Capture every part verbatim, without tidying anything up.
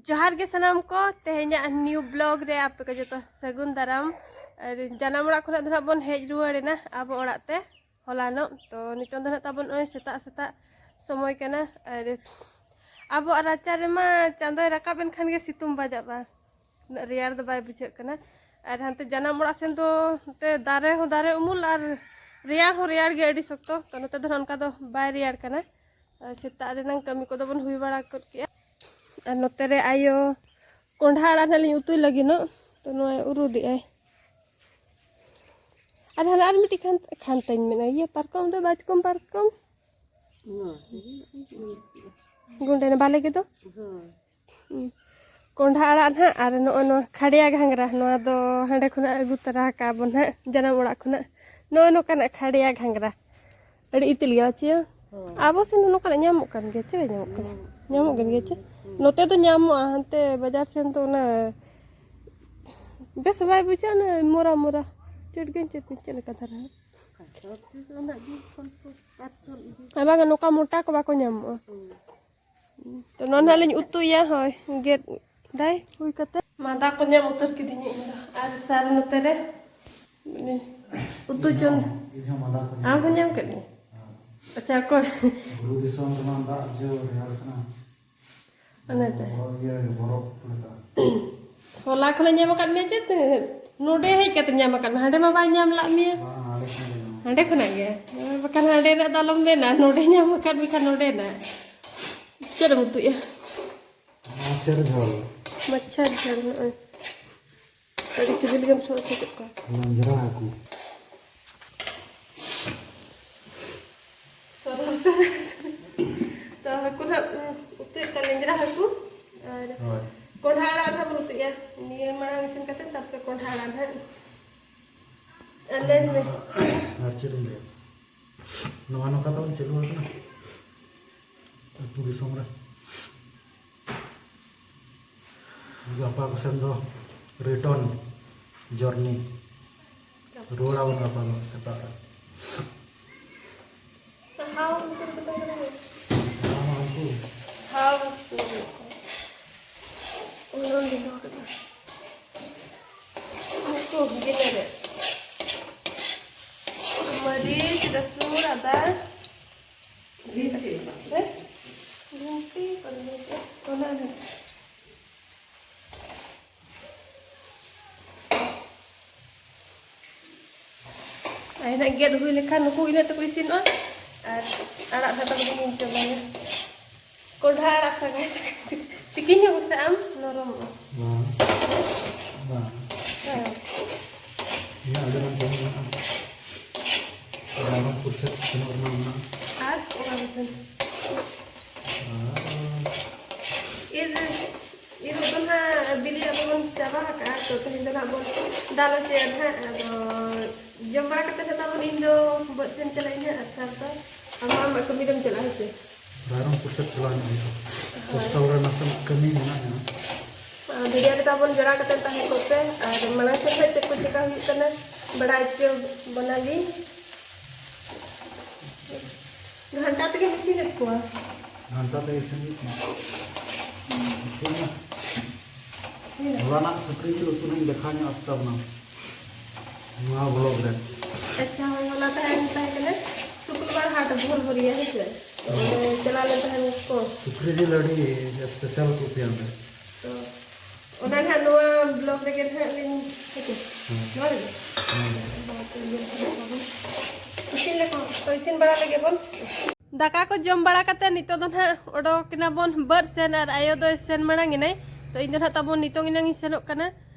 ᱡᱚᱦᱟᱨ ᱜᱮ ᱥᱟᱱᱟᱢ ᱠᱚ, ᱛᱮᱦᱮᱧᱟᱜ new vlog ᱨᱮ ᱟᱯᱮ ᱠᱚ ᱡᱚᱛᱚ ᱥᱟᱹᱜᱩᱱ ᱫᱟᱨᱟᱢ᱾ ᱟᱨ ᱡᱟᱱᱟᱢ ᱚᱲᱟᱜ ᱠᱷᱚᱱᱟᱜ ᱫᱚ ᱱᱟᱦᱟᱜ ᱵᱚᱱ ᱦᱮᱡ ᱨᱩᱣᱟᱹᱲ ᱮᱱᱟ ᱟᱵᱚ ᱚᱲᱟᱜ ᱛᱮ ᱦᱚᱞᱟᱱᱚᱜ᱾ ᱛᱚ ᱱᱤᱛᱚᱝ ᱫᱚ ᱱᱟᱦᱟᱜ ᱛᱟᱵᱚᱱ ᱱᱚᱜᱼᱚᱭ ᱥᱮᱛᱟᱜ ᱥᱮᱛᱟᱜ ᱥᱚᱢᱚᱭ ᱠᱟᱱᱟ᱾ ᱟᱨ ᱟᱵᱚᱣᱟᱜ ᱨᱟᱪᱟ ᱨᱮᱢᱟ ᱪᱟᱸᱫᱚᱭ ᱨᱟᱠᱟᱵ ᱮᱱ ᱠᱷᱟᱱ ᱜᱮ ᱥᱤᱛᱩᱝ ᱵᱟᱡᱟᱜᱼᱟ, ᱩᱱᱟᱹᱜ ᱨᱮᱭᱟᱲ ᱫᱚ ᱵᱟᱭ ᱵᱩᱡᱷᱟᱹᱜ ᱠᱟᱱᱟ᱾ ᱟᱨ ᱦᱟᱱᱛᱮ ᱡᱟᱱᱟᱢ ᱚᱲᱟᱜ ᱥᱮᱱ ᱫᱚ ᱱᱚᱛᱮ ᱫᱟᱨᱮ ᱦᱚᱸ ᱫᱟᱨᱮ ᱩᱢᱩᱞ ᱟᱨ ᱨᱮᱭᱟᱲ ᱦᱚᱸ ᱨᱮᱭᱟᱲ ᱜᱮᱭᱟ ᱟᱹᱰᱤ ᱥᱚᱠᱛᱚ᱾ ᱛᱚ ᱱᱚᱛᱮ ᱫᱚ ᱱᱟᱦᱟᱜ ᱚᱱᱠᱟ ᱫᱚ ᱵᱟᱭ ᱨᱮᱭᱟᱲ ᱠᱟᱱᱟ᱾ ᱟᱨ ᱥᱮᱛᱟᱜ ᱨᱮᱱᱟᱝ ᱠᱟᱹᱢᱤ ᱠᱚᱫᱚ ᱵᱚᱱ ᱦᱩᱭ ᱵᱟᱲᱟ ᱜᱚᱫ ᱠᱮᱜᱼᱟ᱾ ᱟᱨ ᱱᱚᱛᱮ ᱨᱮ ᱟᱭᱳ ᱠᱚᱸᱰᱷᱟ ᱟᱲᱟᱜ ᱱᱟᱦᱟᱜ ᱞᱤᱧ ᱩᱛᱩᱭ ᱞᱟᱹᱜᱤᱫ ᱱᱚᱜ, ᱛᱚ ᱱᱚᱜᱼᱚᱭ ᱩᱨᱩᱫᱮᱜᱼᱟᱭ᱾ ᱟᱨ ᱦᱟᱱᱟ ᱟᱨ ᱢᱤᱫᱴᱤᱡ ᱠᱷᱟᱱ ᱠᱷᱟᱱᱛᱟᱧ ᱢᱮᱱᱟ, ᱤᱭᱟᱹ ᱯᱟᱨᱠᱚᱢ ᱫᱚ ᱵᱟᱪᱠᱚᱢ ᱯᱟᱨᱠᱚᱢ ᱜᱩᱸᱰᱟᱹ ᱵᱟᱞᱮ ᱜᱮᱫᱚ᱾ ᱦᱩᱸ᱾ ᱠᱚᱸᱰᱷᱟ ᱟᱲᱟᱜ ᱱᱟᱦᱟᱜ ᱟᱨ ᱱᱚᱜᱼᱚ ᱱᱚᱣᱟ ᱠᱷᱟᱲᱭᱟ ᱜᱷᱟᱸᱜᱽᱨᱟ, ᱱᱚᱣᱟ ᱫᱚ ᱦᱟᱸᱰᱮ ᱠᱷᱚᱱᱟᱜ ᱟᱹᱜᱩ ᱛᱚᱨᱟ ᱟᱠᱟᱫ ᱵᱚᱱ ᱱᱟᱦᱟᱜ ᱡᱟᱱᱟᱢ ᱚᱲᱟᱜ ᱠᱷᱚᱱᱟᱜ᱾ ᱱᱚᱜᱼᱚ ᱱᱚᱝᱠᱟᱱᱟᱜ ᱠᱷᱟᱲᱭᱟ ᱜᱷᱟᱸᱜᱽᱨᱟ ᱟᱹᱰᱤ ᱤᱛᱤᱞ ᱜᱮᱭᱟ ᱪᱮ? ᱦᱳᱭ᱾ ᱟᱵᱚ ᱥᱮᱱ ᱦᱚᱸ ᱱᱚᱝᱠᱟᱱᱟᱜ ᱧᱟᱢᱚᱜ ᱠᱟᱱ ᱜᱮᱭᱟ ᱪᱮ? ᱵᱟᱭ ᱧᱟᱢᱚᱜ ᱠᱟᱱᱟ? ᱧᱟᱢᱚᱜ ᱠᱟᱱ ᱜᱮᱭᱟ ᱪᱮ? ᱦᱩᱸ᱾ ᱱᱚᱛᱮ ᱫᱚ ᱧᱟᱢᱚᱜᱼᱟ, ᱦᱟᱱᱛᱮ ᱵᱟᱡᱟᱨ ᱥᱮᱱ ᱫᱚ ᱚᱱᱟ ᱵᱮᱥ ᱵᱟᱭ ᱵᱩᱡᱷᱟᱹᱜᱼᱟ, ᱚᱱᱟ ᱢᱚᱨᱟ ᱢᱚᱨᱟ ᱪᱤᱴᱜᱟᱹᱧ ᱪᱤᱴᱜᱟᱹᱧ ᱪᱮᱫ ᱞᱮᱠᱟ ᱫᱷᱟᱨᱟ᱾ ᱟᱪᱪᱷᱟ, ᱚᱛ ᱨᱮᱫᱚ ᱩᱱᱟᱹᱜ ᱫᱤᱱ ᱠᱷᱚᱱ ᱠᱚ ᱯᱟᱨᱪᱚᱢ ᱤᱫᱤ᱾ ᱟᱨ ᱵᱟᱝᱟ ᱱᱚᱝᱠᱟ ᱢᱚᱴᱟ ᱠᱚ ᱵᱟᱠᱚ ᱧᱟᱢᱚᱜᱼᱟ᱾ ᱦᱩᱸ᱾ ᱛᱚ ᱱᱚᱣᱟ ᱱᱟᱦᱟᱜ ᱞᱤᱧ ᱩᱛᱩᱭᱟ, ᱦᱳᱭ, ᱜᱮᱫ ᱫᱟᱭ ᱦᱩᱭ ᱠᱟᱛᱮ᱾ ᱢᱟᱫᱟ ᱠᱚ ᱧᱟᱢ ᱩᱛᱟᱹᱨ ᱠᱤᱫᱤᱧᱟ ᱤᱧ ᱫᱚ᱾ ᱟᱨ ᱥᱟᱨ ᱱᱚᱛᱮ ᱨᱮ ᱩᱛᱩ ᱪᱚᱸᱫᱟ᱾ ᱤᱧ ᱦᱚᱸ ᱢᱟᱫᱟ ᱠᱚ ᱧᱟᱢ ᱟᱢ ᱦᱚᱸ ᱧᱟᱢ ᱠᱮᱫ ᱢᱮᱭᱟ? ᱦᱮᱸ᱾ ᱟᱪᱪᱷᱟ, ᱚᱠᱚᱭ? ᱵᱩᱨᱩ ᱫᱤᱥᱚᱢ ᱨᱮᱢᱟ ᱫᱟᱜ ᱡᱚ ᱨᱮᱭᱟᱲ ᱠᱟᱱᱟ᱾ ᱚᱱᱟᱛᱮ᱾ ᱵᱚᱨᱚ-, ᱤᱭᱟᱹ, ᱵᱚᱨᱚᱯ ᱞᱮᱠᱟ᱾ ᱦᱚᱞᱟ ᱠᱷᱚᱱᱮ ᱧᱟᱢ ᱟᱠᱟᱫ ᱢᱮᱭᱟ ᱪᱮᱫ? ᱱᱚᱰᱮ ᱦᱮᱡ ᱠᱟᱛᱮ ᱧᱟᱢ ᱟᱠᱟᱫ ᱢᱮ, ᱦᱟᱸᱰᱮ ᱢᱟ ᱵᱟᱭ ᱧᱟᱢ ᱞᱟᱜ ᱢᱮᱭᱟ᱾ ᱵᱟᱝ, ᱦᱟᱸᱰᱮ ᱠᱷᱚᱱ ᱜᱮ ᱧᱟᱢ᱾ ᱦᱟᱸᱰᱮ ᱠᱷᱚᱱᱟᱜ ᱜᱮ? ᱵᱟᱠᱷᱟᱱ ᱦᱟᱸᱰᱮ ᱨᱮᱱᱟᱜ ᱫᱚ ᱟᱞᱚᱢ ᱢᱮᱱᱟ, ᱱᱚᱰᱮ ᱧᱟᱢ ᱟᱠᱟᱫ ᱢᱮᱠᱷᱟᱱ ᱱᱚᱰᱮᱱᱟᱜ᱾ ᱪᱮᱫ ᱮᱢ ᱩᱛᱩᱭᱟ? ᱢᱟᱪᱷᱮᱨ ᱡᱷᱟᱹᱞ᱾ ᱢᱟᱪᱷᱟ ᱡᱷᱟᱹᱞ, ᱱᱚᱜᱼᱚᱭ᱾ ᱟᱹᱰᱤ ᱥᱤᱵᱤᱞ ᱜᱮᱢ ᱥᱚ ᱦᱚᱪᱚ ᱠᱮᱫ ᱠᱚᱣᱟ᱾ ᱞᱮᱸᱡᱽᱨᱟ ᱦᱟᱹᱠᱩ᱾ ᱥᱚᱨᱚᱨ, ᱥᱚᱨᱚᱨ, ᱥᱚᱨᱚᱨ᱾ ᱛᱚ, ᱦᱟᱹᱠᱩ ᱱᱟᱦᱟᱜ, ᱩᱛᱩᱭᱮᱫ ᱠᱚᱣᱟ ᱞᱮᱸᱡᱽᱨᱟ ᱦᱟᱹᱠᱩ᱾ ᱟᱨ ᱦᱳᱭ᱾ ᱠᱚᱸᱰᱷᱟ ᱟᱲᱟᱜ ᱱᱟᱦᱟᱜ ᱵᱚᱱ ᱩᱛᱩᱭᱮᱫᱼᱟ᱾ ᱱᱤᱭᱟᱹ ᱢᱟᱲᱟᱝ ᱤᱥᱤᱱ ᱠᱟᱛᱮ, ᱛᱟᱨᱯᱚᱨᱮ ᱠᱚᱸᱰᱷᱟ ᱟᱲᱟᱜ ᱱᱟᱦᱟᱜ᱾ ᱟᱨ ᱞᱟᱹᱭ ᱢᱮ᱾ ᱟᱨ ᱪᱮᱫ ᱤᱧ ᱞᱟᱹᱭᱟ? ᱱᱚᱣᱟ ᱱᱚᱝᱠᱟ ᱛᱟᱵᱚᱱ ᱪᱟᱹᱞᱩ ᱟᱠᱟᱱᱟ ᱟᱹᱛᱩ ᱫᱤᱥᱚᱢ ᱨᱮ᱾ ᱜᱟᱯᱟ ᱠᱚᱥᱮᱱ ᱫᱚ return journey᱾ ᱨᱩᱣᱟᱹᱲ ᱟᱵᱚᱱ ᱜᱟᱯᱟ ᱫᱚ ᱥᱮᱛᱟᱜ ᱨᱮ᱾ ᱦᱟᱣ ᱩᱱᱠᱩ ᱫᱚᱠᱚ ᱛᱟᱦᱮᱸ ᱠᱟᱱᱟ᱾ ᱦᱟᱣ ᱩᱱᱠᱩ᱾ ᱦᱟᱣ ᱩᱱᱠᱩ᱾ ᱟᱨ ᱱᱟᱜ ᱜᱮᱫ ᱦᱩᱭ ᱞᱮᱠᱷᱟᱱ ᱱᱩᱠᱩ ᱤᱱᱟᱹᱜ ᱛᱮᱠᱚ ᱤᱥᱤᱱᱚᱜᱼᱟ᱾ ᱟᱨ ᱟᱲᱟᱜ ᱫᱚ ᱛᱟᱵᱚᱱ ᱤᱧ ᱪᱚᱸᱫᱟᱭᱟ᱾ ᱠᱚᱸᱰᱷᱟ ᱟᱲᱟᱜ ᱥᱟᱜᱟᱭ ᱥᱟᱜᱟᱭ ᱛᱮ᱾ ᱛᱤᱠᱤ ᱧᱚᱜ ᱢᱮᱥᱮ ᱟᱢ, ᱱᱚᱨᱚᱢᱚᱜᱼᱟ᱾ ᱵᱟᱝ᱾ ᱵᱟᱝ᱾ ᱦᱮᱸ᱾ ᱤᱧᱟᱹᱜ ᱟᱹᱰᱤ ᱜᱟᱱ ᱠᱟᱹᱢᱤ ᱢᱮᱱᱟᱜᱼᱟ᱾ ᱨᱟᱭᱨᱚᱝᱯᱩᱨ ᱥᱮᱫ ᱥᱮᱱᱚᱜ ᱨᱮᱱᱟᱜ ᱢᱮᱱᱟᱜᱼᱟ᱾ ᱟᱨ ᱚᱱᱟ ᱠᱚ ᱟᱨ ᱤᱨ, ᱤᱨ ᱫᱚ ᱱᱟᱦᱟᱜ ᱵᱤᱞᱤᱭᱟᱜ ᱫᱚᱵᱚᱱ ᱪᱟᱵᱟ ᱟᱠᱟᱜᱼᱟ, ᱛᱚ ᱛᱮᱦᱮᱧ ᱫᱚ ᱱᱟᱦᱟᱜ ᱵᱚᱱ ᱫᱟᱞ ᱦᱚᱪᱚᱭᱟ ᱱᱟᱦᱟᱜ᱾ ᱟᱫᱚ ᱡᱚᱢ ᱵᱟᱲᱟ ᱠᱟᱛᱮ ᱱᱟᱦᱟᱜ ᱛᱟᱵᱚᱱ ᱤᱧ ᱫᱚ ᱵᱟᱹᱫᱽ ᱥᱮᱱ ᱪᱟᱞᱟᱜ ᱤᱧ ᱱᱟᱦᱟᱜ, ᱟᱨ ᱥᱟᱨ ᱫᱚ ᱟᱢᱟᱜ ᱟᱢᱟᱜ ᱠᱟᱹᱢᱤ ᱫᱚᱢ ᱪᱟᱞᱟᱜᱼᱟ, ᱦᱮᱸ ᱥᱮ? ᱨᱟᱭᱨᱚᱝᱯᱩᱨ ᱥᱮᱫ ᱪᱟᱞᱟᱣ ᱧᱚᱜ ᱦᱩᱭᱩᱜᱼᱟ᱾ ᱦᱳᱭ᱾ ᱦᱳᱥᱴᱮᱞ ᱨᱮ ᱱᱟᱥᱮᱱᱟᱜ ᱠᱟᱹᱢᱤ ᱢᱮᱱᱟᱜᱼᱟ᱾ ᱟᱨ ᱵᱷᱤᱰᱤᱭᱳ ᱨᱮ ᱛᱟᱵᱚᱱ ᱡᱚᱲᱟᱣ ᱠᱟᱛᱮ ᱛᱟᱦᱮᱸ ᱠᱚᱜ ᱯᱮ, ᱟᱨ ᱢᱟᱲᱟᱝ ᱥᱮᱫ ᱠᱷᱚᱱ ᱪᱮᱫ ᱠᱚ ᱪᱮᱠᱟ ᱦᱩᱭᱩᱜ ᱠᱟᱱᱟ ᱵᱟᱲᱟᱭ ᱦᱚᱪᱚ ᱵᱚᱱᱟᱞᱤᱧ᱾ ᱜᱷᱟᱱᱴᱟ ᱛᱮᱜᱮ ᱤᱥᱤᱱᱮᱫ ᱠᱚᱣᱟ᱾ ᱜᱷᱟᱱᱴᱟ ᱛᱮ ᱤᱥᱤᱱ ᱦᱩᱭᱩᱜ ᱠᱟᱱᱟ᱾ ᱤᱥᱤᱱ ᱮᱱᱟ᱾ ᱦᱩᱭᱱᱟ᱾ ᱦᱚᱞᱟᱱᱟᱜ ᱥᱩᱠᱨᱤ ᱡᱤᱞ ᱩᱛᱩ ᱞᱤᱧ ᱫᱮᱠᱷᱟᱣ ᱧᱚᱜ ᱟᱯᱮ ᱛᱟᱵᱚᱱᱟ ᱱᱚᱣᱟ ᱵᱞᱚᱜ ᱨᱮ᱾ ᱟᱪᱪᱷᱟ, ᱦᱳᱭ, ᱦᱚᱞᱟ ᱛᱟᱦᱮᱸ, ᱛᱟᱦᱮᱸ ᱠᱟᱱᱟ ᱥᱩᱠᱨᱵᱟᱨ ᱦᱟᱴ ᱵᱷᱳᱨ ᱵᱷᱳᱨᱤᱭᱟ, ᱦᱮᱸ ᱥᱮ? ᱚᱸᱰᱮ ᱪᱟᱞᱟᱣ ᱞᱮᱱ ᱛᱟᱦᱮᱸ ᱠᱚ᱾ ᱥᱩᱠᱨᱤ ᱡᱤᱞ ᱟᱹᱰᱤ ᱥᱯᱮᱥᱟᱞ ᱠᱚ ᱩᱛᱩᱭᱟ ᱚᱸᱰᱮ᱾ ᱛᱚ, ᱚᱱᱟ ᱱᱟᱦᱟᱜ ᱱᱚᱣᱟ ᱵᱞᱚᱜ ᱨᱮᱜᱮ ᱱᱟᱦᱟᱜ ᱞᱤᱧ, ᱦᱮᱸ ᱥᱮ? ᱦᱮᱸ᱾ ᱱᱚᱣᱟ ᱨᱮᱜᱮ? ᱦᱮᱸ᱾ ᱦᱳᱭ, ᱛᱚ, ᱤᱭᱟᱹ ᱠᱟᱜ ᱵᱚᱱ᱾ ᱤᱥᱤᱱ ᱞᱮᱠᱚ, ᱛᱚ, ᱤᱥᱤᱱ ᱵᱟᱲᱟ ᱞᱮᱜᱮ ᱵᱚᱱ᱾ ᱫᱟᱠᱟ ᱠᱚ ᱡᱚᱢ ᱵᱟᱲᱟ ᱠᱟᱛᱮ ᱱᱤᱛᱚᱜ ᱫᱚ ᱱᱟᱦᱟᱜ ᱚᱰᱚᱠ ᱮᱱᱟ ᱵᱚᱱ ᱵᱟᱹᱫᱽ ᱥᱮᱱ, ᱟᱨ ᱟᱭᱳ ᱫᱚᱭ ᱥᱮᱱ ᱢᱟᱲᱟᱝ ᱮᱱᱟᱭ᱾ ᱛᱚ, ᱤᱧ ᱫᱚ ᱱᱟᱦᱟᱜ ᱛᱟᱵᱚᱱ ᱱᱤᱛᱚᱝ ᱮᱱᱟᱝ ᱤᱧ ᱥᱮᱱᱚᱜ ᱠᱟᱱᱟ,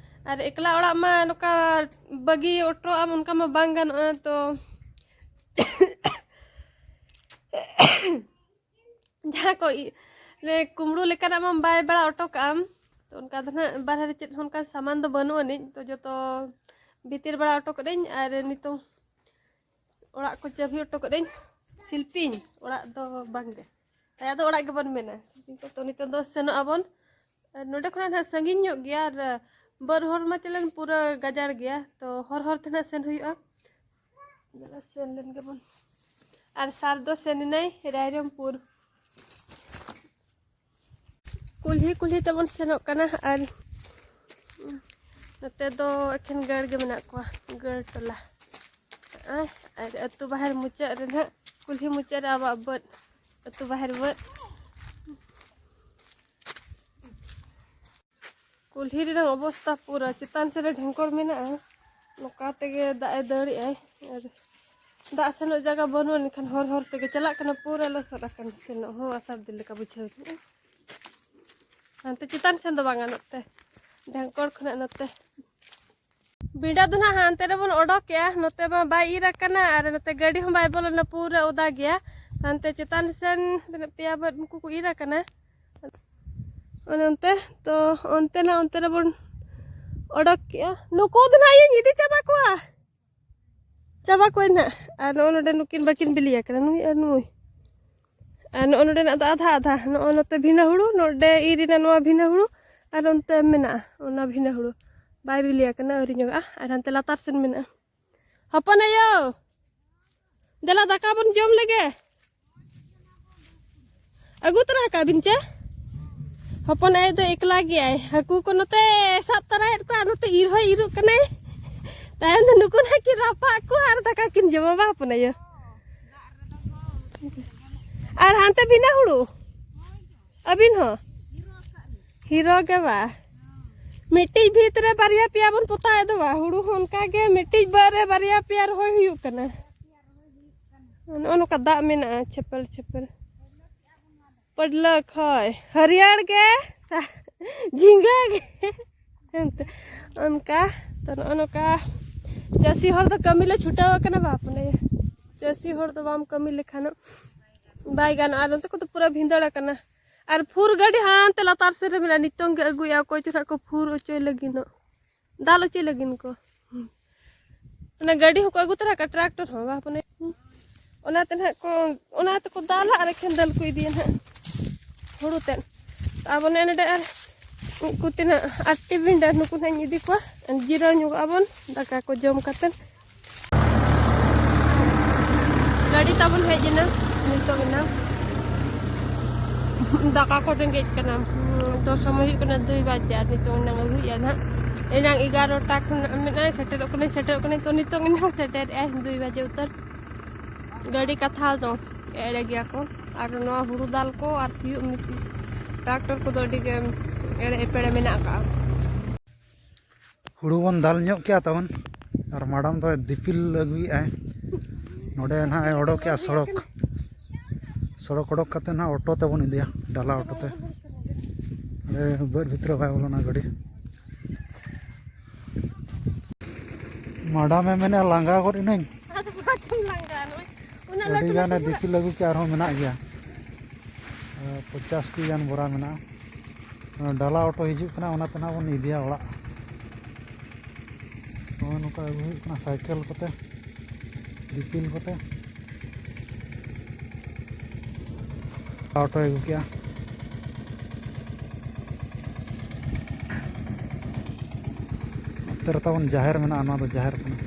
ᱟᱨ ᱮᱠᱞᱟ ᱚᱲᱟᱜ ᱢᱟ ᱱᱚᱝᱠᱟ ᱵᱟᱹᱜᱤ ᱚᱴᱚ ᱟᱢ ᱚᱱᱠᱟ ᱢᱟ ᱵᱟᱝ ᱜᱟᱱᱚᱜᱼᱟ᱾ ᱛᱚ, ᱡᱟᱦᱟᱸ ᱠᱚ ᱤ-, ᱞᱮ ᱠᱩᱢᱵᱽᱲᱩ ᱞᱮᱠᱟᱱᱟᱜ ᱢᱟ ᱵᱟᱭ ᱵᱟᱲᱟ ᱚᱴᱚ ᱠᱟᱜ ᱟᱢ᱾ ᱛᱚ, ᱚᱱᱠᱟ ᱫᱚ ᱱᱟᱦᱟᱜ ᱵᱟᱨᱦᱮ ᱨᱮ ᱪᱮᱫ ᱦᱚᱸ ᱚᱱᱠᱟ ᱥᱟᱢᱟᱱ ᱫᱚ ᱵᱟᱹᱱᱩᱜ ᱟᱹᱱᱤᱡ᱾ ᱛᱚ, ᱡᱚᱛᱚ ᱵᱷᱤᱛᱤᱨ ᱵᱟᱲᱟ ᱚᱴᱚ ᱠᱟᱹᱫᱟᱹᱧ, ᱟᱨ ᱱᱤᱛᱚᱝ ᱚᱲᱟᱜ ᱠᱚ ᱪᱟᱹᱵᱤ ᱚᱴᱚ ᱠᱟᱹᱫᱟᱹᱧ᱾ ᱥᱤᱞᱯᱤᱧ ᱚᱲᱟᱜ ᱫᱚ ᱵᱟᱝ ᱜᱮ, ᱟᱭᱟᱜ ᱫᱚ ᱚᱲᱟᱜ ᱜᱮᱵᱚᱱ ᱢᱮᱱᱟ᱾ ᱥᱤᱞᱯᱤᱧ ᱠᱚ, ᱛᱚ, ᱱᱤᱛᱚᱝ ᱫᱚ ᱥᱮᱱᱚᱜ ᱟᱵᱚᱱ᱾ ᱟᱨ ᱱᱚᱸᱰᱮ ᱠᱷᱚᱱᱟᱜ ᱱᱟᱦᱟᱜ ᱥᱟᱺᱜᱤᱧ ᱧᱚᱜ ᱜᱮᱭᱟ, ᱟᱨ ᱵᱟᱹᱫᱽ ᱦᱚᱨ ᱢᱟ ᱪᱮᱞᱮᱱ ᱯᱩᱨᱟᱹ ᱜᱟᱡᱟᱲ ᱜᱮᱭᱟ, ᱛᱚ ᱦᱚᱨ ᱦᱚᱨ ᱛᱮ ᱱᱟᱦᱟᱜ ᱥᱮᱱ ᱦᱩᱭᱩᱜᱼᱟ᱾ ᱫᱮᱞᱟ ᱥᱮᱱ ᱞᱮᱱ ᱜᱮᱵᱚᱱ᱾ ᱟᱨ ᱥᱟᱨ ᱫᱚ ᱥᱮᱱ ᱮᱱᱟᱭ ᱨᱟᱭᱨᱚᱝᱯᱩᱨ᱾ ᱠᱩᱞᱦᱤ ᱠᱩᱞᱦᱤ ᱛᱮᱵᱚᱱ ᱥᱮᱱᱚᱜ ᱠᱟᱱᱟ, ᱟᱨ ᱱᱚᱛᱮ ᱫᱚ ᱮᱠᱷᱮᱱ ᱜᱟᱹᱲ ᱜᱮ ᱢᱮᱱᱟᱜ ᱠᱚᱣᱟ, ᱜᱟᱹᱲ ᱴᱚᱞᱟ᱾ ᱟᱨ ᱟᱹᱛᱩ ᱵᱟᱦᱮᱨ ᱢᱩᱪᱟᱹᱫ ᱨᱮ ᱱᱟᱦᱟᱜ, ᱠᱩᱞᱦᱤ ᱢᱩᱪᱟᱹᱫ ᱨᱮ ᱟᱵᱚᱣᱟᱜ ᱵᱟᱹᱫᱽ, ᱟᱹᱛᱩ ᱵᱟᱦᱮᱨ ᱵᱟᱹᱫᱽ᱾ ᱠᱩᱞᱦᱤ ᱨᱮᱱᱟᱜ ᱚᱵᱚᱥᱛᱟ ᱯᱩᱨᱟᱹ ᱪᱮᱛᱟᱱ ᱥᱮᱫ ᱨᱮ ᱰᱷᱮᱝᱠᱚᱲ ᱢᱮᱱᱟᱜᱼᱟ, ᱱᱚᱝᱠᱟ ᱛᱮᱜᱮ ᱫᱟᱜ ᱮ ᱫᱟᱹᱲᱮᱜᱼᱟᱭ᱾ ᱟᱨ ᱫᱟᱜ ᱥᱮᱱᱚᱜ ᱡᱟᱭᱜᱟ ᱵᱟᱹᱱᱩᱜᱼᱟ, ᱮᱱᱠᱷᱟᱱ ᱦᱚᱨ ᱦᱚᱨ ᱛᱮᱜᱮ ᱪᱟᱞᱟᱜ ᱠᱟᱱᱟ, ᱯᱩᱨᱟᱹ ᱞᱚᱥᱚᱫ ᱟᱠᱟᱱᱟ᱾ ᱥᱮᱱᱚᱜ ᱦᱚᱸ ᱟᱥᱟᱲ ᱫᱤᱱ ᱞᱮᱠᱟ ᱵᱩᱡᱷᱟᱹᱣ ᱠᱮᱫᱼᱟ᱾ ᱦᱟᱱᱛᱮ ᱪᱮᱛᱟᱱ ᱥᱮᱱ ᱫᱚ ᱵᱟᱝᱟ, ᱱᱚᱛᱮ ᱰᱷᱮᱝᱠᱚᱲ ᱠᱷᱚᱱᱟᱜ ᱱᱚᱛᱮ᱾ ᱵᱮᱸᱰᱟ ᱫᱚ ᱱᱟᱦᱟᱜ ᱦᱟᱱᱛᱮ ᱨᱮᱵᱚᱱ ᱚᱰᱚᱠᱮᱜᱼᱟ, ᱱᱚᱛᱮ ᱢᱟ ᱵᱟᱭ ᱤᱨ ᱟᱠᱟᱱᱟ ᱟᱨ ᱱᱚᱛᱮ ᱜᱟᱹᱰᱤ ᱦᱚᱸ ᱵᱟᱭ ᱵᱚᱞᱚᱱᱟ, ᱯᱩᱨᱟᱹ ᱚᱫᱟ ᱜᱮᱭᱟ᱾ ᱦᱟᱱᱛᱮ ᱪᱮᱛᱟᱱ ᱥᱮᱱ ᱛᱤᱱᱟᱹᱜ ᱯᱮᱭᱟ ᱵᱟᱹᱫᱽ ᱩᱱᱠᱩ ᱠᱚ ᱤᱨ ᱟᱠᱟᱱᱟ᱾ ᱚᱱᱮ ᱚᱱᱛᱮ, ᱛᱚ ᱚᱱᱛᱮ ᱱᱟ ᱚᱱᱛᱮ ᱨᱮᱵᱚᱱ ᱚᱰᱚᱠ ᱠᱮᱜᱼᱟ᱾ ᱱᱩᱠᱩ ᱫᱚ ᱱᱟᱦᱟᱜ ᱤᱧ ᱤᱫᱤ ᱪᱟᱵᱟ ᱠᱚᱣᱟ, ᱪᱟᱵᱟ ᱠᱚᱣᱟᱧ ᱱᱟᱦᱟᱜ᱾ ᱟᱨ ᱱᱚᱜᱼᱚ ᱱᱚᱰᱮ ᱱᱩᱠᱤᱱ ᱵᱟᱹᱠᱤᱱ ᱵᱤᱞᱤ ᱟᱠᱟᱱᱟ, ᱱᱩᱭ ᱟᱨ ᱱᱩᱭ᱾ ᱟᱨ ᱱᱚᱜᱼᱚ ᱱᱚᱰᱮᱱᱟᱜ ᱫᱚ ᱟᱫᱷᱟ ᱟᱫᱷᱟ, ᱱᱚᱜᱼᱚ ᱱᱚᱛᱮ ᱵᱷᱤᱱᱟᱹ ᱦᱩᱲᱩ, ᱱᱚᱰᱮ ᱤᱨ ᱮᱱᱟ ᱱᱚᱣᱟ ᱵᱷᱤᱱᱟᱹ ᱦᱩᱲᱩ, ᱟᱨ ᱚᱱᱛᱮ ᱢᱮᱱᱟᱜᱼᱟ ᱚᱱᱟ ᱵᱷᱤᱱᱟᱹ ᱦᱩᱲᱩ, ᱵᱟᱭ ᱵᱤᱞᱤ ᱟᱠᱟᱱᱟ, ᱟᱹᱣᱨᱤ ᱧᱚᱜᱼᱟ᱾ ᱟᱨ ᱦᱟᱱᱛᱮ ᱞᱟᱛᱟᱨ ᱥᱮᱱ ᱢᱮᱱᱟᱜᱼᱟ᱾ ᱦᱚᱯᱚᱱ ᱟᱭᱳ, ᱫᱮᱞᱟ ᱫᱟᱠᱟ ᱵᱚᱱ ᱡᱚᱢ ᱞᱮᱜᱮ᱾ ᱟᱹᱜᱩ ᱛᱚᱨᱟ ᱟᱠᱟᱫ ᱵᱤᱱ ᱪᱮ? ᱦᱚᱯᱚᱱ ᱟᱭᱳ ᱫᱚ ᱮᱠᱞᱟ ᱜᱮᱭᱟᱭ᱾ ᱦᱟᱹᱠᱩ ᱠᱚ ᱱᱚᱛᱮ ᱥᱟᱵ ᱛᱚᱨᱟᱭᱮᱫ ᱠᱚᱣᱟ, ᱱᱚᱛᱮ ᱤᱨ ᱦᱚᱸᱭ ᱤᱨᱚᱜ ᱠᱟᱱᱟᱭ᱾ ᱛᱟᱭᱚᱢ ᱫᱚ ᱱᱩᱠᱩ ᱱᱟᱦᱟᱜ ᱠᱤᱱ ᱨᱟᱯᱟᱜ ᱠᱚᱣᱟ ᱟᱨ ᱫᱟᱠᱟ ᱠᱤᱱ ᱡᱚᱢᱟ, ᱵᱟ ᱦᱚᱯᱚᱱ ᱟᱭᱳ? ᱟᱨ ᱦᱟᱱᱛᱮ ᱵᱷᱤᱱᱟᱹ ᱦᱩᱲᱩ᱾ ᱟᱹᱵᱤᱱ ᱦᱚᱸ? ᱦᱤᱨᱳ ᱜᱮ ᱵᱟ᱾ ᱢᱤᱫᱴᱤᱡ ᱵᱷᱤᱛ ᱨᱮ ᱵᱟᱨᱭᱟ ᱯᱮᱭᱟ ᱵᱚᱱ ᱯᱚᱛᱟᱣᱮᱫ ᱫᱚ ᱵᱟ᱾ ᱦᱩᱲᱩ ᱦᱚᱸ ᱚᱱᱠᱟ ᱜᱮ ᱢᱤᱫᱴᱤᱡ ᱵᱟᱹᱫᱽ ᱨᱮ ᱵᱟᱨᱭᱟ ᱯᱮᱭᱟ ᱨᱚᱦᱚᱭ ᱦᱩᱭᱩᱜ ᱠᱟᱱᱟ᱾ ᱱᱚᱜᱼᱚ ᱱᱚᱝᱠᱟ ᱫᱟᱜ ᱢᱮᱱᱟᱜᱼᱟ, ᱪᱷᱮᱯᱮᱞ ᱪᱷᱮᱯᱮᱞ᱾ ᱯᱟᱹᱰᱞᱟᱹᱠ, ᱦᱳᱭ, ᱦᱟᱹᱨᱭᱟᱹᱲ ᱜᱮ, ᱥᱟ-, ᱡᱷᱤᱸᱜᱟᱹ ᱜᱮ᱾ ᱮᱱᱛᱮ ᱚᱱᱠᱟ, ᱛᱚ ᱱᱚᱜᱼᱚ ᱱᱚᱝᱠᱟ ᱪᱟᱹᱥᱤ ᱦᱚᱲ ᱫᱚ ᱠᱟᱹᱢᱤ ᱞᱮ ᱪᱷᱩᱴᱟᱹᱣ ᱟᱠᱟᱱᱟ, ᱵᱟᱯ ᱨᱮ᱾ ᱪᱟᱹᱥᱤ ᱦᱚᱲ ᱫᱚ ᱵᱟᱢ ᱠᱟᱹᱢᱤ ᱞᱮᱠᱷᱟᱱ ᱵᱟᱭ ᱜᱟᱱᱚᱜᱼᱟ᱾ ᱟᱨ ᱱᱚᱛᱮ ᱠᱚᱫᱚ ᱯᱩᱨᱟᱹ ᱵᱷᱤᱸᱫᱟᱹᱲ ᱟᱠᱟᱱᱟ᱾ ᱟᱨ ᱯᱷᱩᱨ ᱜᱟᱹᱰᱤ ᱦᱟᱱᱛᱮ ᱞᱟᱛᱟᱨ ᱥᱮᱫ ᱨᱮ ᱢᱮᱱᱟᱜᱼᱟ, ᱱᱤᱛᱚᱝ ᱜᱮ ᱟᱹᱜᱩᱭᱟ᱾ ᱚᱠᱚᱭ ᱪᱚ ᱱᱟᱦᱟᱜ ᱠᱚ ᱯᱷᱩᱨ ᱚᱪᱚᱭ ᱞᱟᱹᱜᱤᱫ ᱱᱚᱜ, ᱫᱟᱞ ᱚᱪᱚᱭ ᱞᱟᱹᱜᱤᱫ ᱠᱚ᱾ ᱚᱱᱟ ᱜᱟᱹᱰᱤ ᱦᱚᱸᱠᱚ ᱟᱹᱜᱩ ᱛᱚᱨᱟ ᱠᱟᱜᱼᱟ, ᱴᱨᱟᱠᱴᱚᱨ ᱦᱚᱸ, ᱵᱟᱯ ᱨᱮ᱾ ᱚᱱᱟᱛᱮ ᱱᱟᱦᱟᱜ ᱠᱚ, ᱚᱱᱟ ᱛᱮᱠᱚ ᱫᱟᱞᱟ ᱟᱨ ᱮᱠᱷᱮᱱ ᱫᱟᱹᱞ ᱠᱚ ᱤᱫᱤᱭᱟ ᱱᱟᱦᱟᱜ ᱦᱩᱲᱩ ᱛᱮᱫ᱾ ᱟᱵᱚ ᱱᱮ ᱱᱚᱰᱮ ᱟᱨ ᱩᱱᱠᱩ ᱛᱤᱱᱟᱹᱜ ᱟᱴᱴᱤ ᱵᱷᱤᱸᱰᱟᱹ, ᱱᱩᱠᱩ ᱱᱟᱦᱟᱜ ᱤᱧ ᱤᱫᱤ ᱠᱚᱣᱟ᱾ ᱡᱤᱨᱟᱹᱣ ᱧᱚᱜᱚᱜ ᱟᱵᱚᱱ, ᱫᱟᱠᱟ ᱠᱚ ᱡᱚᱢ ᱠᱟᱛᱮᱫ᱾ ᱜᱟᱹᱰᱤ ᱛᱟᱵᱚᱱ ᱦᱮᱡ ᱮᱱᱟ ᱱᱤᱛᱚᱜ ᱮᱱᱟᱝ᱾ ᱫᱟᱠᱟ ᱠᱚ ᱨᱮᱸᱜᱮᱡ ᱠᱟᱱᱟ᱾ ᱦᱩᱸ, ᱛᱚ ᱥᱚᱢᱚᱭ ᱦᱩᱭᱩᱜ ᱠᱟᱱᱟ ᱫᱩᱭ ᱵᱟᱡᱮ, ᱟᱨ ᱱᱤᱛᱚᱜ ᱮᱱᱟᱝ ᱟᱹᱜᱩᱭᱮᱫᱼᱟ ᱱᱟᱦᱟᱜ᱾ ᱮᱱᱟᱝ ᱮᱜᱟᱨᱚᱴᱟ ᱠᱷᱚᱱᱟᱜ ᱢᱮᱱᱟᱜᱼᱟ, ᱥᱮᱴᱮᱨᱚᱜ ᱠᱟᱹᱱᱟᱹᱧ, ᱥᱮᱴᱮᱨᱚᱜ ᱠᱟᱹᱱᱟᱹᱧ, ᱛᱚ ᱱᱤᱛᱚᱜ ᱮᱱᱟᱝ ᱥᱮᱴᱮᱨᱮᱜᱼᱟᱭ ᱫᱩᱭ ᱵᱟᱡᱮ ᱩᱛᱟᱹᱨ᱾ ᱜᱟᱹᱰᱤ ᱠᱟᱛᱷᱟ ᱫᱚ ᱮᱲᱮ ᱜᱮᱭᱟ ᱠᱚ᱾ ᱟᱨ ᱱᱚᱣᱟ ᱦᱩᱲᱩ ᱫᱟᱞ ᱠᱚ ᱟᱨ ᱥᱤᱭᱳᱜ ᱢᱮᱥᱤᱱ, ᱴᱨᱟᱠᱴᱚᱨ ᱠᱚᱫᱚ ᱟᱹᱰᱤ ᱜᱮ ᱮᱲᱮ ᱮᱯᱮᱲᱮ ᱢᱮᱱᱟᱜ ᱟᱠᱟᱜᱼᱟ᱾ ᱦᱩᱲᱩ ᱵᱚᱱ ᱫᱟᱞ ᱧᱚᱜ ᱠᱮᱜᱼᱟ ᱛᱟᱵᱚᱱ᱾ ᱟᱨ ᱢᱟᱰᱟᱢ ᱫᱚ ᱫᱤᱯᱤᱞ ᱟᱹᱜᱩᱭᱮᱫᱟᱭ᱾ ᱱᱚᱰᱮ ᱱᱟᱦᱟᱜ ᱮ ᱚᱰᱚᱠᱮᱜᱼᱟ ᱥᱚᱲᱚᱠ᱾ ᱥᱚᱲᱚᱠ ᱚᱰᱚᱠ ᱠᱟᱛᱮ ᱱᱟᱦᱟᱜ ᱚᱴᱳ ᱛᱮᱵᱚᱱ ᱤᱫᱤᱭᱟ, ᱰᱟᱞᱟ ᱚᱴᱳ ᱛᱮ᱾ ᱚᱸᱰᱮ ᱵᱟᱹᱫᱽ ᱵᱷᱤᱛᱨᱤ ᱵᱟᱭ ᱵᱚᱞᱚᱱᱟ ᱜᱟᱹᱰᱤ᱾ ᱢᱟᱰᱟᱢᱮ ᱢᱮᱱᱮᱫᱼᱟ, "ᱞᱟᱸᱜᱟ ᱜᱚᱫ ᱮᱱᱟᱹᱧ᱾" ᱟᱫᱚ ᱵᱟᱪᱚᱢ ᱞᱟᱸᱜᱟ, ᱱᱚᱜᱼᱚᱭ ᱩᱱᱟᱹᱜ ᱟᱹᱰᱤ ᱞᱟᱹᱴᱩ ᱜᱟᱱᱮ ᱞᱟᱹᱴᱩ ᱫᱤᱯᱤᱞ ᱟᱹᱜᱩ ᱠᱮᱫ, ᱟᱨᱦᱚᱸ ᱢᱮᱱᱟᱜ ᱜᱮᱭᱟ᱾ ᱯᱚᱪᱟᱥ ᱴᱤ ᱜᱟᱱ ᱵᱚᱨᱟ ᱢᱮᱱᱟᱜᱼᱟ᱾ ᱰᱟᱞᱟ ᱚᱴᱳ ᱦᱤᱡᱩᱜ ᱠᱟᱱᱟ, ᱚᱱᱟ ᱛᱮ ᱱᱟᱦᱟᱜ ᱵᱚᱱ ᱤᱫᱤᱭᱟ ᱚᱲᱟᱜ᱾ ᱱᱚᱜᱼᱚᱭ ᱱᱚᱝᱠᱟ ᱟᱹᱜᱩ ᱦᱩᱭᱩᱜ ᱠᱟᱱᱟ ᱥᱟᱭᱠᱮᱞ ᱠᱚᱛᱮ, ᱫᱤᱯᱤᱞ ᱠᱚᱛᱮ᱾ ᱚᱴᱳᱭ ᱟᱹᱜᱩ ᱠᱮᱜᱼᱟ᱾ ᱱᱚᱛᱮ ᱨᱮ ᱛᱟᱵᱚᱱ ᱡᱟᱦᱮᱨ ᱢᱮᱱᱟᱜᱼᱟ, ᱱᱚᱣᱟ ᱫᱚ ᱡᱟᱦᱮᱨ ᱠᱟᱱᱟ,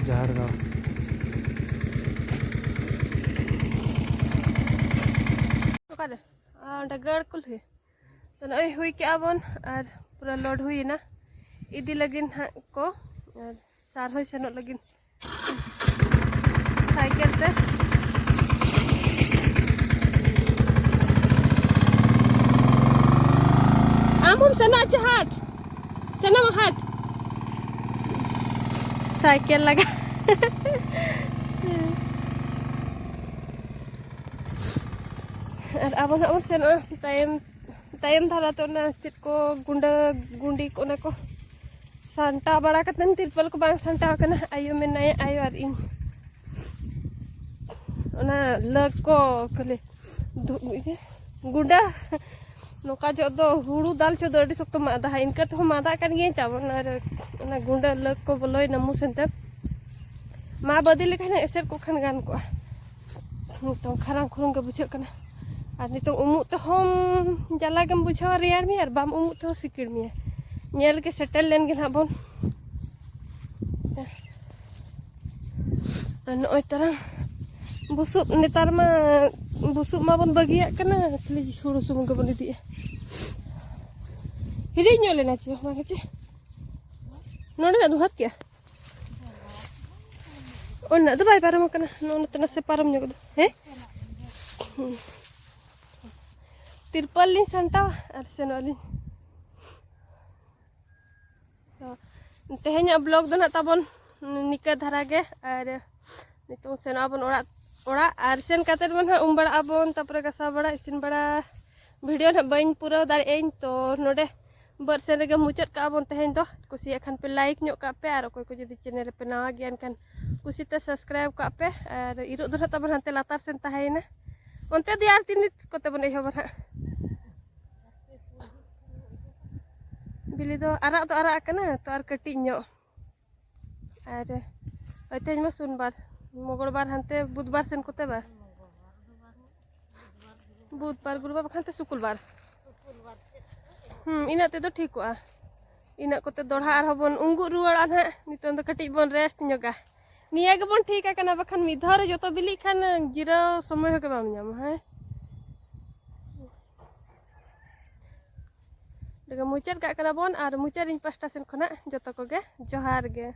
ᱡᱟᱦᱮᱨ ᱜᱟᱲ᱾ ᱚᱠᱟᱨᱮ? ᱟᱨ ᱚᱸᱰᱮ ᱜᱟᱲ ᱠᱩᱞᱦᱤ᱾ ᱛᱚ, ᱱᱚᱜᱼᱚᱭ ᱦᱩᱭ ᱠᱮᱜᱼᱟ ᱵᱚᱱ ᱟᱨ ᱯᱩᱨᱟᱹ ᱞᱳᱰ ᱦᱩᱭᱮᱱᱟ᱾ ᱤᱫᱤ ᱞᱟᱹᱜᱤᱫ ᱦᱟᱸᱜ ᱠᱚ, ᱟᱨ ᱥᱟᱨ ᱦᱚᱸᱭ ᱥᱮᱱᱚᱜ ᱞᱟᱹᱜᱤᱫ ᱥᱟᱭᱠᱮᱞ ᱛᱮ᱾ ᱟᱢ ᱦᱚᱸᱢ ᱥᱮᱱᱚᱜᱼᱟ ᱪᱮ ᱦᱟᱴ? ᱥᱮᱱᱚᱜ ᱢᱮ ᱦᱟᱴ᱾ ᱥᱟᱭᱠᱮᱞ ᱞᱟᱜᱟ᱾ ᱟᱨ ᱟᱵᱚ ᱱᱟᱜ ᱵᱚᱱ ᱥᱮᱱᱚᱜᱼᱟ ᱛᱟᱭᱚᱢ, ᱛᱟᱭᱚᱢ ᱫᱷᱟᱨᱟ ᱛᱮ ᱚᱱᱟ ᱪᱮᱫ ᱠᱚ ᱜᱩᱸᱰᱟᱹ ᱜᱩᱸᱰᱤ ᱠᱚ ᱚᱱᱟ ᱠᱚ ᱥᱟᱢᱴᱟᱣ ᱵᱟᱲᱟ ᱠᱟᱛᱮᱫ ᱛᱤᱨᱯᱚᱞ ᱠᱚ ᱵᱟᱝ ᱥᱟᱢᱴᱟᱣ ᱠᱟᱱᱟ᱾ ᱟᱭᱳ ᱢᱮᱱᱟᱭᱟ, ᱟᱭᱳ ᱟᱨ ᱤᱧ ᱚᱱᱟ ᱞᱟᱹᱠ ᱠᱚ ᱠᱷᱟᱹᱞᱤ ᱫᱷᱩ-, ᱤᱭᱟᱹ, ᱜᱩᱸᱰᱟᱹ ᱱᱚᱝᱠᱟ ᱡᱚᱜ ᱫᱚ ᱦᱩᱲᱩ ᱫᱟᱞ ᱪᱚ ᱫᱚ ᱟᱹᱰᱤ ᱥᱚᱠᱛᱚ ᱢᱟᱫᱟ ᱦᱟᱸᱜ, ᱤᱱᱠᱟᱹ ᱛᱮᱦᱚᱸ ᱢᱟᱫᱟᱜ ᱠᱟᱱ ᱜᱤᱭᱟᱹᱧ ᱛᱟᱵᱚᱱ᱾ ᱟᱨ ᱚᱱᱟ ᱜᱩᱸᱰᱟᱹ ᱞᱟᱹᱠ ᱠᱚ ᱵᱚᱞᱚᱭᱮᱱᱟ ᱢᱩ ᱥᱮᱱᱛᱮ, ᱢᱟ ᱵᱟᱹᱫᱤ ᱞᱮᱠᱷᱟᱱ ᱮᱥᱮᱫ ᱠᱚᱜ ᱠᱷᱟᱱ ᱜᱟᱱ ᱠᱚᱜᱼᱟ᱾ ᱱᱤᱛᱚᱝ ᱠᱷᱟᱨᱟᱝ ᱠᱷᱩᱨᱩᱝ ᱜᱮ ᱵᱩᱡᱷᱟᱹᱜ ᱠᱟᱱᱟ᱾ ᱟᱨ ᱱᱤᱛᱚᱝ ᱩᱢᱩᱜ ᱛᱮᱦᱚᱸ ᱡᱟᱞᱟ ᱜᱮᱢ ᱵᱩᱡᱷᱟᱹᱣᱟ, ᱨᱮᱭᱟᱲ ᱢᱮᱭᱟ, ᱟᱨ ᱵᱟᱢ ᱩᱢᱩᱜ ᱛᱮᱦᱚᱸ ᱥᱤᱠᱤᱲ ᱢᱮᱭᱟ᱾ ᱧᱮᱞ ᱜᱮ ᱥᱮᱴᱮᱨ ᱞᱮᱱ ᱜᱮ ᱱᱟᱦᱟᱜ ᱵᱚᱱ᱾ ᱟᱨ ᱱᱚᱜᱼᱚᱭ ᱛᱟᱨᱟ ᱵᱩᱥᱩᱵ, ᱱᱮᱛᱟᱨ ᱢᱟ ᱵᱩᱥᱩᱵ ᱢᱟᱵᱚᱱ ᱵᱟᱹᱜᱤᱭᱟᱜ ᱠᱟᱱᱟ, ᱠᱷᱟᱹᱞᱤ ᱦᱩᱲᱩ ᱥᱩᱢᱩᱝ ᱜᱮᱵᱚᱱ ᱤᱫᱤᱭᱮᱫᱼᱟ᱾ ᱦᱤᱨᱤᱡ ᱧᱚᱜ ᱞᱮᱱᱟ ᱪᱮ ᱵᱟᱝ ᱪᱮ? ᱱᱚᱰᱮᱱᱟᱜ ᱫᱚ ᱦᱟᱛ ᱠᱮᱜᱼᱟ? ᱚᱱᱟ ᱫᱚ ᱵᱟᱭ ᱯᱟᱨᱚᱢ ᱟᱠᱟᱱᱟ, ᱱᱚᱜᱼᱚ ᱱᱚᱛᱮ ᱱᱟᱥᱮ ᱯᱟᱨᱚᱢ ᱧᱚᱜ ᱫᱚ᱾ ᱦᱮᱸ? ᱦᱩᱸ᱾ ᱛᱤᱨᱯᱚᱞ ᱞᱤᱧ ᱥᱟᱢᱴᱟᱣᱟ ᱟᱨ ᱥᱮᱱᱚᱜ ᱟᱹᱞᱤᱧ᱾ ᱛᱚ, ᱛᱮᱦᱮᱧᱟᱜ ᱵᱞᱚᱜ ᱫᱚ ᱱᱟᱦᱟᱜ ᱛᱟᱵᱚᱱ ᱱᱤᱠᱟᱹ ᱫᱷᱟᱨᱟ ᱜᱮ᱾ ᱟᱨ ᱱᱤᱛᱚᱝ ᱥᱮᱱᱚᱜ ᱟᱵᱚᱱ ᱚᱲᱟᱜ, ᱚᱲᱟᱜ ᱟᱨ ᱥᱮᱱ ᱠᱟᱛᱮᱫ ᱢᱟ ᱱᱟᱦᱟᱜ ᱩᱢ ᱵᱟᱲᱟᱜ ᱟᱵᱚᱱ, ᱛᱟᱨᱯᱚᱨᱮ ᱜᱟᱥᱟᱣ ᱵᱟᱲᱟ, ᱤᱥᱤᱱ ᱵᱟᱲᱟ, ᱵᱷᱤᱰᱤᱭᱳ ᱱᱟᱦᱟᱜ ᱵᱟᱹᱧ ᱯᱩᱨᱟᱹᱣ ᱫᱟᱲᱮᱭᱟᱜ ᱟᱹᱧ᱾ ᱛᱚ ᱱᱚᱰᱮ ᱵᱟᱨ ᱥᱮᱱ ᱨᱮᱜᱮ ᱢᱩᱪᱟᱹᱫ ᱠᱟᱜᱼᱟ ᱵᱚᱱ ᱛᱮᱦᱮᱧ ᱫᱚ᱾ ᱠᱩᱥᱤᱭᱟᱜ ᱠᱷᱟᱱ ᱯᱮ ᱞᱟᱭᱤᱠ ᱧᱚᱜ ᱠᱟᱜ ᱯᱮ, ᱟᱨ ᱚᱠᱚᱭ ᱠᱚ ᱡᱩᱫᱤ ᱪᱮᱱᱮᱞ ᱨᱮᱯᱮ ᱱᱟᱣᱟ ᱜᱮᱭᱟ ᱮᱱᱠᱷᱟᱱ ᱠᱩᱥᱤᱛᱮ ᱥᱟᱵᱥᱠᱨᱟᱭᱤᱵᱽ ᱠᱟᱜ ᱯᱮ᱾ ᱟᱨ ᱤᱨᱚᱜ ᱫᱚ ᱱᱟᱦᱟᱜ ᱛᱟᱵᱚᱱ ᱦᱟᱱᱛᱮ ᱞᱟᱛᱟᱨ ᱥᱮᱱ ᱛᱟᱦᱮᱸᱭᱮᱱᱟ, ᱚᱱᱛᱮ ᱫᱚ ᱟᱨ ᱛᱤᱱ ᱨᱮ ᱠᱚᱛᱮ ᱵᱚᱱ ᱮᱦᱚᱵᱟ ᱱᱟᱦᱟᱜ? ᱵᱤᱞᱤ ᱫᱚ ᱟᱨᱟᱜ ᱫᱚ ᱟᱨᱟᱜ ᱟᱠᱟᱱᱟ ᱛᱚ, ᱟᱨ ᱠᱟᱹᱴᱤᱡ ᱧᱚᱜ᱾ ᱟᱨ ᱦᱳᱭ, ᱛᱮᱦᱮᱧ ᱢᱟ ᱥᱳᱢᱵᱟᱨ, ᱢᱚᱝᱜᱚᱞᱵᱟᱨ ᱦᱟᱱᱛᱮ ᱵᱩᱫᱷᱵᱟᱨ ᱥᱮᱱ ᱠᱚᱛᱮ ᱵᱟ? ᱵᱩᱫᱷᱵᱟᱨ, ᱜᱩᱨᱩᱵᱟᱨ, ᱵᱟᱠᱷᱟᱱ ᱛᱮ ᱥᱩᱠᱩᱞᱵᱟᱨ᱾ ᱦᱩᱸ, ᱤᱱᱟᱹᱜ ᱛᱮᱫᱚ ᱴᱷᱤᱠᱚᱜᱼᱟ᱾ ᱤᱱᱟᱹᱜ ᱠᱚᱛᱮ ᱫᱚᱲᱦᱟ ᱟᱨᱦᱚᱸ ᱵᱚᱱ ᱩᱸᱜᱩᱜ ᱨᱩᱣᱟᱹᱲᱟ ᱱᱟᱦᱟᱜ᱾ ᱱᱤᱛᱚᱝ ᱫᱚ ᱠᱟᱹᱴᱤᱡ ᱵᱚᱱ ᱨᱮᱥᱴ ᱧᱚᱜᱟ᱾ ᱱᱤᱭᱟᱹ ᱜᱮᱵᱚᱱ ᱴᱷᱤᱠ ᱟᱠᱟᱱᱟ, ᱵᱟᱠᱷᱟᱱ ᱢᱤᱫ ᱫᱷᱟᱣ ᱨᱮ ᱡᱚᱛᱚ ᱵᱤᱞᱤᱜ ᱠᱷᱟᱱ ᱡᱤᱨᱟᱹᱣ ᱥᱚᱢᱚᱭ ᱦᱚᱸ ᱜᱮ ᱵᱟᱢ ᱧᱟᱢᱟ, ᱦᱮᱸ? ᱱᱚᱰᱮ ᱢᱩᱪᱟᱹᱫ ᱠᱟᱜ ᱠᱟᱱᱟ ᱵᱚᱱ, ᱟᱨ ᱢᱩᱪᱟᱹᱫ ᱤᱧ ᱯᱟᱦᱴᱟ ᱥᱮᱱ ᱠᱷᱚᱱᱟᱜ ᱡᱚᱛᱚ ᱠᱚᱜᱮ ᱡᱚᱦᱟᱨ ᱜᱮ᱾